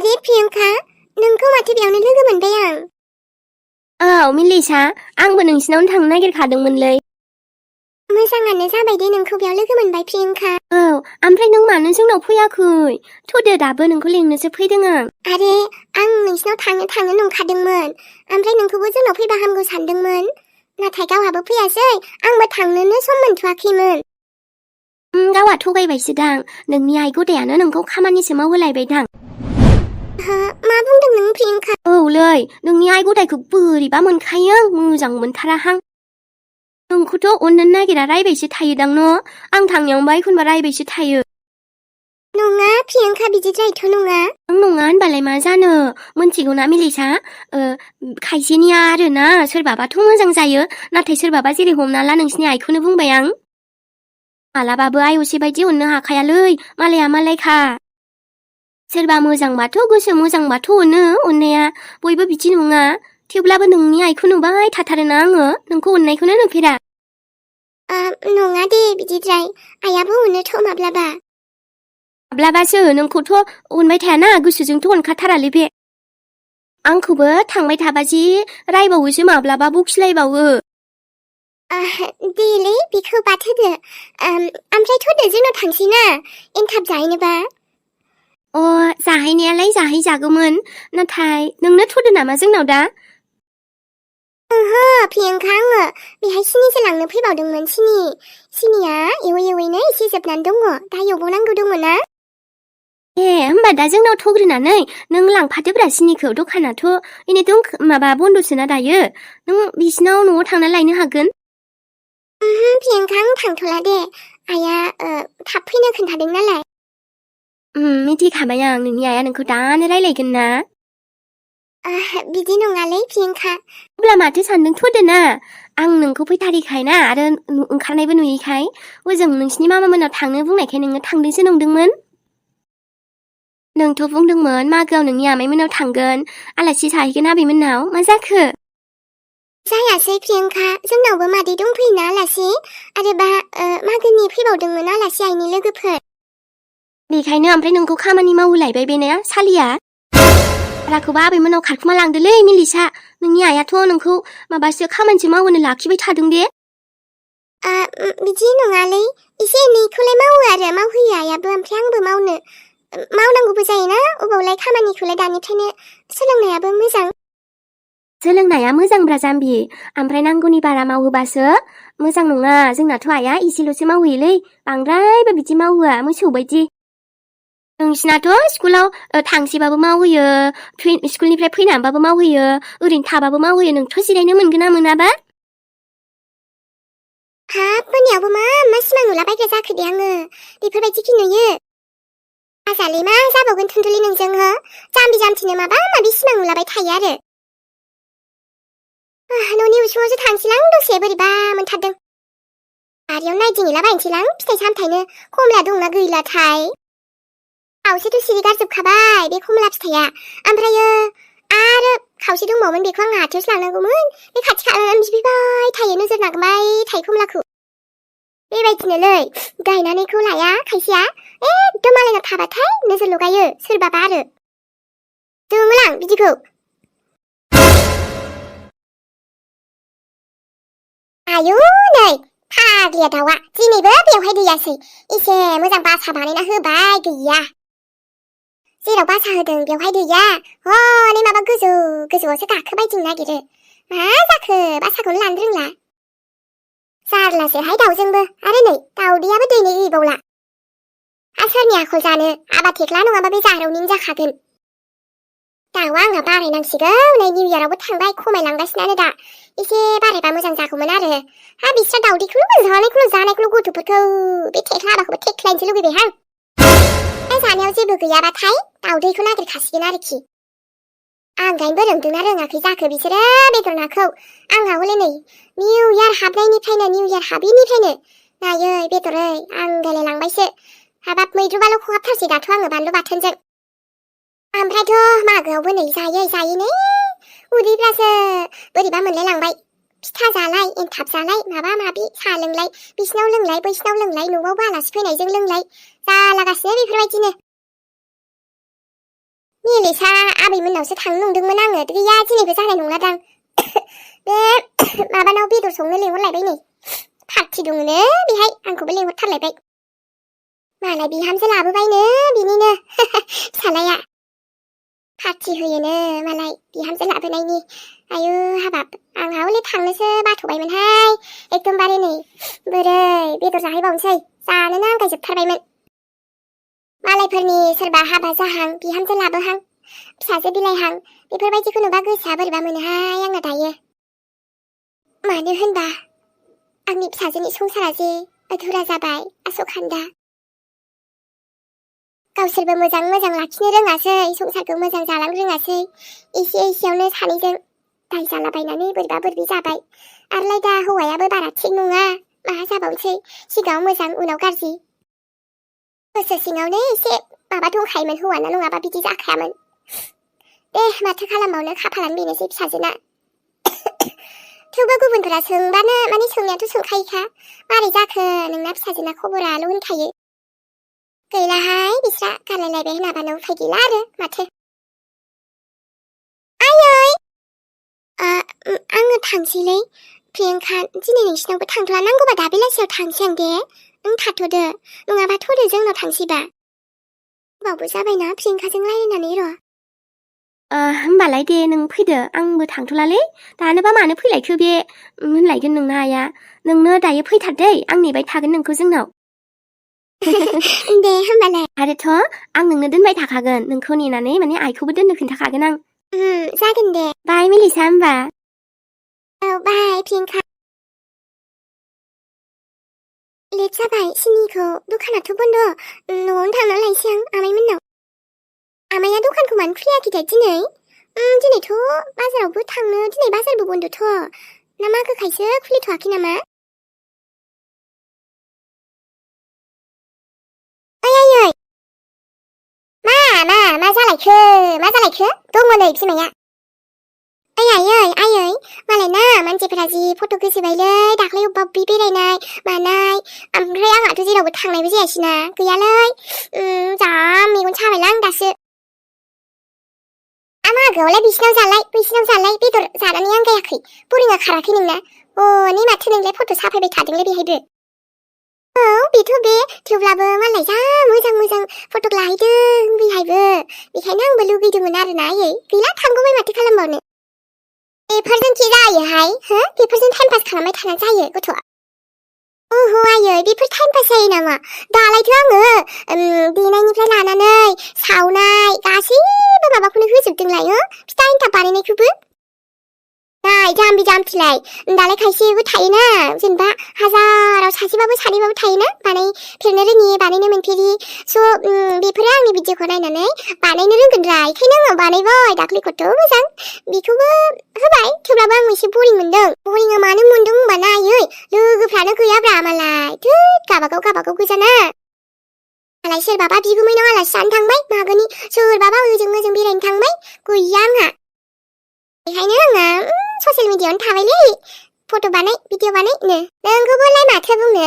아래 प्रियंका नोंखौ माथो बेयावनो लोगो मोनबाय आं मिलिसा आंबो नोंसिनावनो थांनो नागिरखादोंमोनलै मोजाङानो जाबाय दे नोंखौ बेयाव लोगो मोनबाय प्रियंका ओमफ्राय नों मानो जोंनाव फैयाखै थ'दो दाबो नोंखौ लेंनोसो फैदों आं आरे आं नोंसिनाव थांनो नंखादोंमोन ओमफ्राय नोंखौबो जोंनाव फैबा हामगौ सानदोंमोन नाथाय गावहाबो फैयासै आंबो थांनोनो सम मोनथ'आखैमोन गावहा थगायबायसो दां नोंनि आइ गदायानो नोंखौ खामानिसो मावहोलायबाय दां मा बुंदों नों प्रियंका औलै नोंनि आइ गदायखौ बोरैबा मोनखायो आं मोजां मोनथाराहां नोंखौथ' अननो नागिरा रायबायसो थायोदां न' आं थांनायावबा एखनबा रायबायसो थायो नङा प्रियंका बिदिद्रायथ' नङा नों नङा होनबालाय मा जानो मोनथिगौना मिलिसा खायसेनिया आरोना सोरबाबाथ' मोजां जायो नाथाय सोरबाबा जेरै हमना ला नोंसिनि आइखौनो बुंबाय आं मालाबाबो आयसे बायदि अननो हाखायालै मालाया मालायखा सोरबा मोजांबाथ' गोसो मोजांबाथ' अननाया बयबो बिदि नङा थेवब्लाबो नोंनि आइखौ नुबाय थाथारोना आङो नोंखौ अननायखौनो नुफेरा नङा दे बिदिद्राय आइयाबो अनोथ' माब्लाबासो नोंखौथ' अनबाय थायाना गोसोजोंथ' अनखाथारालै बे आंखौबो थांबाय थाबा जि रायबावोसो माब्लाबा बखिलायबावो देलै बेखौ बाद होदो ओमफ्राय थ'दो जोंनाव थांसै ना एनथाब जाहैनोबा जाहैनायालाय जाहैजागौमोन नाथाय नोंनो थ'दो नामा जोंनाव दा ओहो प्रियंका आङो बेहाय सिनिसो लांनो फैबावदोंमोन सिनिया एवै एवैनो एसे जोबनानै दङ दा एवबावनांगौ दङ ना होमबा दा जोंनाव थ'ग्रोनानै नों लांफादोब्रा सिनिखौ दखानाथ' एनेथ' माबा बन्द'सोना दायो नों बिसिनाव न'आव थांना लायनो हागोन प्रियंका आं थांथ'ला दे आइया थाब फैनो खोन्थादों नालाय मिथिखाबाय आं नोंनि आइया नोंखौ दानो रायलायगोन ना बिदि नङालै प्रियंका अब्ला माथो सानदों थ'दो ना आं नोंखौ फैथारिखाय ना आरो ओंखारनायबो नुयैखाय ओजों नोंसिनि मामामोनाव थांनो बुंनायखाय नोङो थांदोंसो नंदोंमोन नोंथ' बुंदोंमोन मागोआव नोंनि आमाइमोनाव थांगोन आलासि जाहैगोन आबैमोननाव मा जाखो जायासै प्रियंका जोंनावबो मादै दंफैयोना आलासि आरो मागोनि फैबावदोंमोन आलासि आइनि लोगोफोर बेखायनो ओमफ्राय नोंखौ खामानि मावहोलायबाय बे ना सालिया राखौबा आबैमोनाव खारखुमा लांदोलै मिलिसा नोंनि आइयाथ' नोंखौ माबासो खामानिसो मावहोनो लाखिबाय थादों दे बिदि नङालै एसे एनैखौलाय मावो आरो मावहोयो आइयाबो ओमफ्राय आंबो मावनांगौबो जायोना अबावलाय खामानिखौलाय दानिफ्रायनो सोलोंनायाबो सोलोंनाया मोजांब्रा जाम्बि ओमफ्राय नांगौनि बारा मावहोबासो मोजां नङा जोंनाथ' आइया एसेल'सो मावहैयोलै बांद्रायबो बिदि मावहोआ मोसौ बायदि नोंसिनाथ' स्कुलाव थांसैबाबो मावहोयो स्कुलनिफ्राय फैनानैबाबो मावहोयो ओरैनो थाबाबो मावहोयो नोंथ' जिरायनो मोनगोन ना मोनाबा हाब मोनायावबो मा सिमां नुलाबायग्रा जाखो दे आङो बेफोरबायदिखि नुयो आजालै मा जाबावगोन थुनथुलि नोंजों हो जाम्बि जाम्बिनो माबा माबि सिमां नुलाबाय थायो आरो न'नि उसुङावसो थांसैलां दसे बोरैबा मोनथारदों बारियाव नायदिंहैलाबायनोसैलां फिथाइ सामथाइनो खमला दंना गैलाथाय खावसेथ' सिरि गारजोबखाबाय बे खमला फिथाइया ओमफ्रायो आरो खावसे दंबावोमोन बेखौ आं हाथायावसो लांनांगौमोन बे खाथि खालानानै बिफैबाय थायो नोजोर नांबाय थायो खमलाखौ बेबायदिनोलै गायनानैखौ लाया खायसेया एकदम मालायनाव थाबाथाय नोजोर लगायो सोरबाबा आरो दोमोलां बिदिखौ आयौ नै फाग्लिया दाउआ दिनैबो बेवहाय दैयासै एसे मोजां बासा बानायना होबाय गैया जेराव बासा होदों बेवहाय दैया हनै माबा गोजौआवसो गाखोबायदिनो नागिरो मा जाखो बासाखौनो लानो रोंला जारलासोहाय दाउजोंबो आरो नै दाउदैयाबो दैनो गैबावला सोरनि आखल जानो आबा थेख्ला नङाबा बे जारौनिनो जाखागोन दाउआ आंहा बारायनांसिगौ नै निउ इयारावबो थांबाय खमायलांगासिनो दा एसे बारायबा मोजां जागौमोन आरो बिस्रा दाउदैखौल' जानायखौल' गथ'फोरखौ बे थेख्ला आबाखौबो थेख्लायनोसो लुबैबायहां जानायाव जेबो गैयाबाथाय दाउदैखौ नागिरखासिगोन आरोखि आं गायनोबो रोंदोंना रोङाखै जाखो बिसोरो बेदर नाखौ आंहा हले नै निउ इयार हाबिनिफ्रायनो नायै बेदरै आंगायलायलांबायसो हाबाब मैद्रुबाल' खहाबथारसै दाथ' आङो बानलु बाथोनजों ओमफ्रायथ' मागोआवबो नै जायै उदैफ्रासो बोरैबा मोनलायलांबाय फिथा जालाय एनथाब जालाय माबा माबि साहा लोंलाय बिसिनाव लोंलाय बैसिनाव लोंलाय न'आवबो आलासि फैनायजों लोंलाय जालागासिनो बेफोरबायदिनो मिलिसा आबैमोननावसो थांनो नंदोंमोन आङो गैया दिनैबो जानाय नंलादां बे माबानाव बेदर संनो लेंहरलायबाय नै पार्टि दङनो बेहाय आंखौबो लेंहरथारलायबाय मालाय बिहामजो लाबोबायनो बिनिनो फिसालाया पार्टि होयोनो मालाय बिहामजो लाबोनायनि आयु हाबाब आंहा हले थांनोसो बाथ'बायमोनहाय एकदमबारे नै बोरै बेदर जाहैबावनोसै जानोनो आंगायजोबथारबायमोन मालायफोरनि सोरबा हाबा जाहां बिहामजो लाबोहां फिसाजो बिलाइहां बेफोरबायदिखौ नुबा गोसोआ बोरैबा मोनोहाय आंना दायो मानो होनबा आंनि फिसाजोनि संसारा जे अधुरा जाबाय आस'खान्दा गावसोरबो मोजां मोजां लाखिनो रोङासै संसारखौ मोजां जालांनो रोङासै एसे एसेयावनो सानैजों दाय जालाबायनानै बोरैबा बोरैबि जाबाय आरोलाय दा हौवायाबो बारा थिग नङा माहा जाबावनोसै सिगाङाव मोजां उनाव गाज्रि गोसो सिङावनो एसे माबा दंखायोमोन हौवाना नङाबा बिदि जाखायामोन दे माथो खालामबावनो खाफालानो बेनोसै फिसाजोना थेवबो गुबुनफोरा सोंबानो माने सोंनायाथ' सोंखायोखा मारै जाखो नोंना फिसाजोना खबराल' होनखायो गैलाहाय बिस्रा गारलायलायबाय होनाबानो उफाय गैला आरो माथो आयै आङो थांसैलै प्रियंका दिनै नोंसिनावबो थांथ'ला नांगौबा दा बेलासियाव थांसै आं दे नों थाथ'दो नङाबा थ'दो जोंनाव थांसैबा गोबावबो जाबायना प्रियंकाजों रायलायनानै र' होमबालाय दे नों फैदो आंबो थांथ'लालै दानोबा मानो फैलायखो बे होनलायगोन नोंना आइया नोंनो दायो फैथार दै आं नेबाय थागोन नोंखौ जोंनाव दे होमबालाय आरोथ' आं नोंनो दोनबाय थाखागोन नोंखौ नेनानै माने आइखौबो दोननो खिन्थाखागोन आं जागोन दे बाय मिलिसा होमबा औ बाय प्रियंका लेट जाबाय सिनिखौ दखानाथ' बन्द' न'आवनो थांना लायसै आं आमाइमोननाव आमाइया दखानखौ मानो खुलियाखैथाय दिनैथ' बाजारावबो थांनो दिनै बाजारबो बन्द'थ' ना मागोखायसो खुलिथ'वाखै नामा मा जालायखो दङ नै बिमाया आयै मालाय ना मानसिफोरा जि फट' गोसोबायलै दाख्लै अब्बा अब्बि बेरायनाय मानाय ओमफ्राय आंहाथ' जेरावबो थांनायबो जायासैना गैयालै जा मेगन साबायलां दासो मागोआवलाय बिसिनाव जालाय बेदर जानानै आंगायाखै बरिंआ खाराखै नोंना हनै माथो नोंलाय फट' साफायबाय थादोंलै बेहायबो औ बेथ' बे थेवब्लाबो मालाय जा मोजां फट' लाहैदों बेहायबो बेखायनो आंबो लुगैदोंमोन आरोना आयै गैला थांगौबाय माथो खालामबावनो बेफोरजों खि जायोहाय बेफोरजों टाइम पास खालामबाय थाना जायो गथ'आ ओहो आयै बेफोर टाइम पास जायो नामा दालायथ' आङो देनायनिफ्राय लानानै सावनाय गासैबो माबाखौनो होजोबदोंलाय फिथा एन्थाब बानायनायखौबो नाय जाम्बि जाम्बिलाय दालाय खायसेबो थायोना जेनेबा हाजाराव सासेबाबो सानैबाबो थायोना बानायफेरनो रोङि बानायनो मोनफेरि स' बेफोरो आंनि भिडिअखौ नायनानै बानायनो रोंगोनरा बेखायनो आङो बानायबाय दाख्लै खथ' मोजां बेखौबो होबाय थेवब्लाबो आं एसे बरिं मोनदों बरिंआ मानो मोनदों होनबा नायै लोगोफ्रानो गैयाब्रा मालाय थोद गाबागाव गोजाना मालाय सोरबाबा बिगुमैनाव आलासि जानो थांबाय मागोनि सोरबाबा ओजों बेरायनो थांबाय गैया आंहा बेखायनो आङो ससियेल मिडियायावनो थाबायलै फट' बानाय भिडिअ बानायनो नोंखौबोलाय माथो बुंनो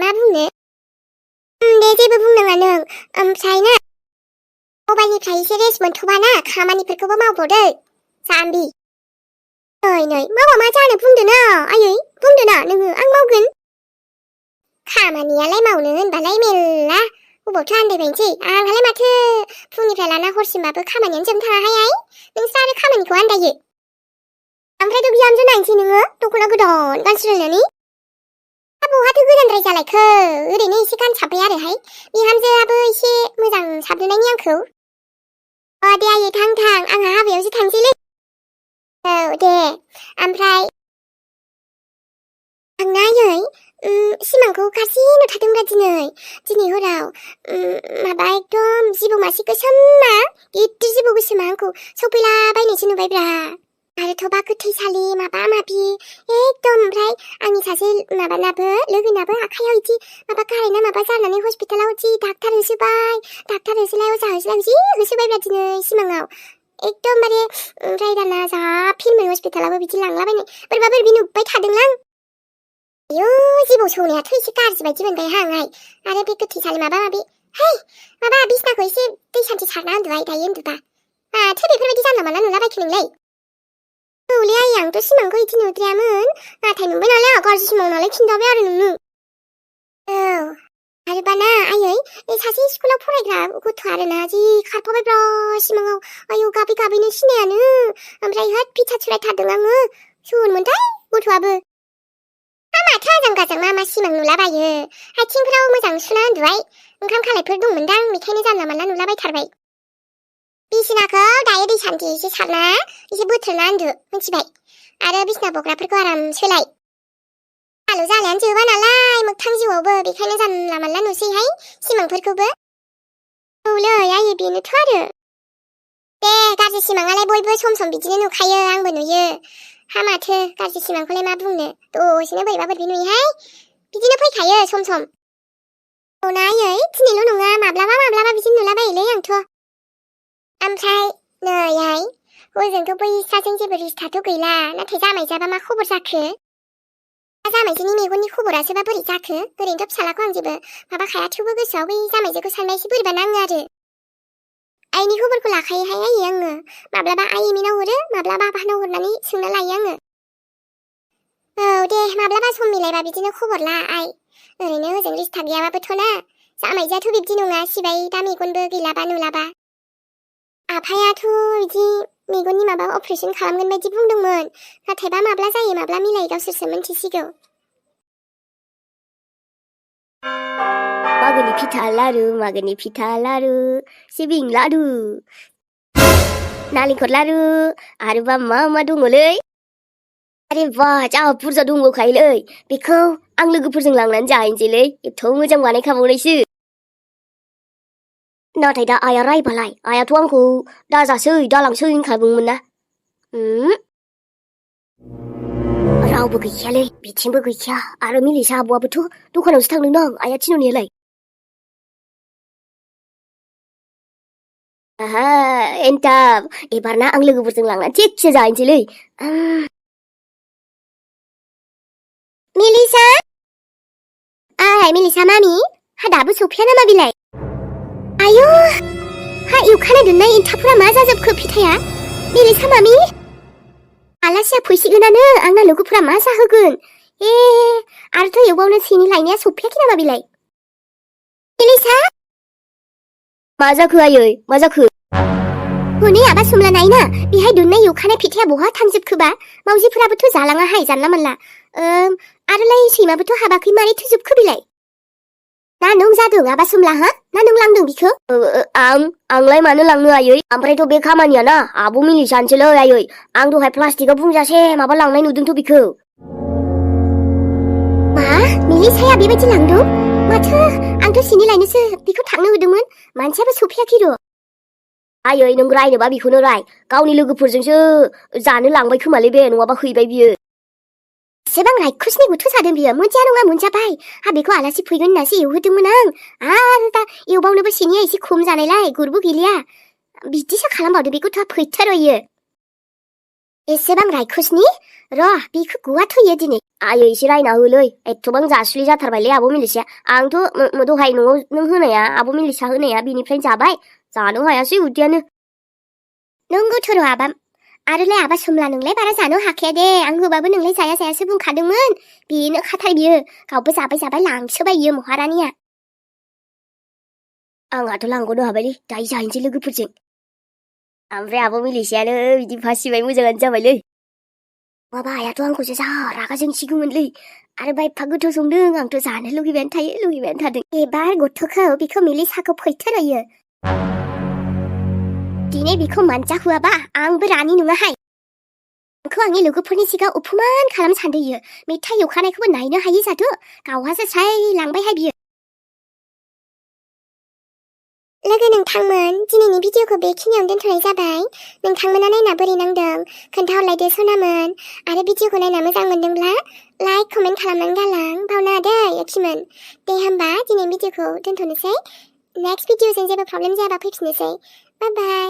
मा बुंनो दे जेबो बुंनाङा नों ओमफ्राय ना मबाइलनिफ्राय एसे रेस्ट मोनथ'बाना खामानिफोरखौबो मावबावदो जाम्बि नै मावा मा जानो बुंदो ना आयै बुंदो ना नोङो आं मावगोन खामानियालाय मावनो होनबालाय मेल्ला बबावथो आन्दायबायनोसै आंहालाय माथो फुंनिफ्राय लाना हरसिमबाबो खामानियानो जोबनो थाङाहाय नोंसो आरो खामानिखौ आन्दायो ओमफ्रायथ' बिहामजो नायनोसै नोङो दख'ना गोदान गानस्रायनानै बहाथो गोदानद्राय जालायखो ओरैनो एसे गानसाबबाय आरोहाय बिहामजोआबो एसे मोजां साबहोनायनि आंखौ दे आयै थां आंहा हाबायावसो थांसैलै औ दे ओमफ्राय आंना आयै सिमांखौ गाज्रि नुथारदोंब्रा दिनै हराव माबा एकदम जिबौ मासे गोसोमा गिदिर जिबौ गोसोमा आंखौ सौफैलाबायनायसो नुबायब्रा आरोथ' बा गोथैसालि माबा माबि एकदम ओमफ्राय आंनि सासे माबानाबो लोगोनाबो आखाइयाव इदि माबा गारायना माबा जानानै हस्पिटालाव जि डाक्टार होसोलाय अजा होसोलाय जि होसोबायब्रा दिनै सिमाङाव एकदमबारे ओमफ्राय दाना जा फिल्म हस्पिटालाबो बिदि लांलाबायनाय बोरैबा बोरैबि नुबाय थादोंलां आयौ जिबौ सौनायाथ' एसे गाज्रि बायदि मोनबाय आंहाय आरो बे गोथैसालि माबा माबि है माबा बिसनाखौ एसे दै सान्थि सारना उन्दुबाय दायो उन्दुबा माथो बेफोरबायदि जानला मानला नुलाबायखो नोंलाय? औलै आयै आंथ' सिमांखौ इदि नुद्रायामोन नाथाय नुबाय नालाय गाज्रि सिमां नालाय खिन्थाबाय आरो नोंनो। औ आरोबाना आयै सासे स्कुलाव फरायग्रा गथ' आरोना जि खारफाबायब्रा सिमाङाव आयौ गाबै गाबैनो सिनायानो ओमफ्राय होद फिथा थुलायथारदों आङो सोरमोनथाय गथ'आबो माथो आजां गाजां मा सिमां नुलाबायो आथिंफोराव मोजां सुना उन्दुबाय ओंखाम खालायफोर दंमोनदां बेखायनो जानला मानला नुलाबायथारबाय बिसिनाखौ दायो दै सान्थि एसे सारना एसे बोथ्रोदना उन्दु मिथिबाय आरो बिसिना बग्राफोरखौ आराम सोलाय आलु जालायानो जोबा नालाय मोगथां जिउआवबो बेखायनो जानला मानला नुसैहाय सिमांफोरखौबो औलै आयै बेनोथ' आरो दे गाज्रि सिमाङालाय बयबो सम सम बिदिनो नुखायो आंबो नुयो हामाथो गाज्रि सिमांखौलाय मा बुंनो दसेनो बोरैबा बोरैबि नुयोहाय बिदिनो फैखायो सम सम औना आयै दिनैल' नङा माब्लाबा माब्लाबा बिदिनो नुलाबायोलै आंथ' ओमफ्राय नैहाय हजोंथ' बै साजों जेबो रिस्थाथ' गैला नाथाय जामायजाबा मा खबर जाखो जामायजोनि मेगननि खबरासोबा बोरै जाखो ओरैनोथ' फिसालाखौ आं जेबो माबाखाया थेवबो गोसोआव बै जामायजोखौ सानबा एसे बोरैबा नाङो आरो आइनि खबरखौ लाखायोहाय आयै आङो माब्लाबा आइ एमिनाव हरो माब्लाबा आफानाव हरनानै सोंना लायो आङो औ दे माब्लाबा सम मिलायबा बिदिनो खबर ला आइ ओरैनो हजों रिस्था गैयाबाबोथ' ना जामायजोआथ' बिब्दि नङा सिबाय दा मेगनबो गैलाबा नुलाबा आफायाथ' बिदि मेगननि माबा अपारेसन खालामगोन बायदि बुंदोंमोन नाथायबा माब्ला जायो माब्ला मिलायो गावसोरसो मिन्थिसिगौ मागोनि फिथा लारु सिबिं लारु नालेंखर लारु आरोबा मा दङलै आरे बा जा बुरजा दंबावखायोलै बेखौ आं लोगोफोरजों लांनानै जाहैनोसैलै एथ' मोजां बानायखाबावनायसो नाथाय दा आइया रायबालाय आइयाथ' आंखौ दाजासै दालांसै होनखादोंमोन ना रावबो गैखायालै बिथिंबो गैखाया आरो मिलिसा आब'आबोथ' दखानावसो थांदों आइया थिनहरनायालाय आहा एन्टाब एबार ना आं लोगोफोरजों लांनानै थिगसे जाहैनोसैलै मिलिसा मिलिसा मामि हा दाबो सफैया नामा बिलाय आयौ हा एवखाना दोननाय एन्थाबफोरा मा जाजोबखो फिथाया मिलिसा मामि आलासिया फैसिगोनानो आंना लोगोफोरा मा जाहोगोन आरोथ' एवबावनो सिनि लायनाया सफैयाखै नामा बिलाय मिलिसा मा जाखो आयै मा जाखो हनै आबा सोमला नायना बेहाय दोननाय एवखानाय फिथाया बहा थांजोबखोबा मावजिफोराबोथ' जालाङाहाय जानला मानला आरोलाय सैमाबोथ' हाबाखै मारै थोजोबखो बिलाय ना नों जादों आबा सोमला हा ना नों लांदों बिखौ आंलाय मानो लांनो आयै ओमफ्रायथ' बे खामानिया ना आब' मिलिसानिसोलै आयै आं दहाय प्लास्टिकआव बुंजासे माबा लांनाय नुदोंथ' बिखौ मा मिलिसाया बेबायदि लांदों माथो आंथ' सिनि लायनोसो बिखौ थांनो होदोंमोन मानसियाबो सफैयाखै र' आयै नों रायनोबा बेखौनो राय गावनि लोगोफोरजोंसो जानो लांबाय खोमालै बे नङाबा हैबाय बियो एसेबां रायखसनि गथ' जादों बियो मोनजा नङा मोनजाबाय बेखौ आलासि फैगोन होननासो एवहोदोंमोन आं आरो दा एवबावनोबो सिनिया एसे खम जानायलाय गुरबो गैलिया बिदिसो खालामबावदों बे गथ'आ फैथारयो एसेबां रायखसनि र' बिखौ गुवा थैयो दिनै आयै एसे रायना होलै एथ'बां जासुलि जाथारबायलै आब' मिलिसाया आंथ' दहाय न'आव नों होनाया आब' मिलिसा होनाया बिनिफ्रायनो जाबाय जानो हायासै उदैयानो नंगौथ' र' आबा आरोलाय आबा सोमला नोंलाय बारा जानो हाखाया दे आं होबाबो नोंलाय जाया जायासो बुंखादोंमोन बेनो खाथाय बियो गावबो जाबाय लांसोबाय बियो महारानिया आंहाथ' लांग'नो हाबायलै दायो जाहैनोसै लोगोफोरजों ओमफ्राय आब' मिलिसायानो बिदि फासिबाय मोजाङानो जाबायलै माबा आइयाथ' आंखौसो जा रागा जोंसिगौमोनलै आरो एफा गोथाव संदों आंथ' जानो लुगैबायानो थादों एबार गथ'खौ बिखौ मिलिसाखौ फैथारयो दिनै बिखौ मोनजाहोआबा आंबो रानि नङाहाय आंखौ आंनि लोगोफोरनि सिगाङाव उपमान खालामनो सानदों मेथाइ एवखानायखौबो नायनो हायै जादो गावहासो साय लांबायहाय बियो लोगो नोंथांमोन दिनैनि भिडिअखौ बेखिनियावनो दोनथ'नाय जाबाय नोंथांमोना नायना बोरै नांदों खोन्थाहरलायदो सनामोन आरो भिडिअखौ नायना मोजां मोनदोंब्ला लाइक कमेन्ट खालामनानै गालां बावनाङा दै आखिमोन दे होमबा दिनै भिडिअखौ दोनथ'नोसै नेक्स्ट भिडिअजों जेबो प्रब्लेम जायाबा फैफिननोसै बाय बाय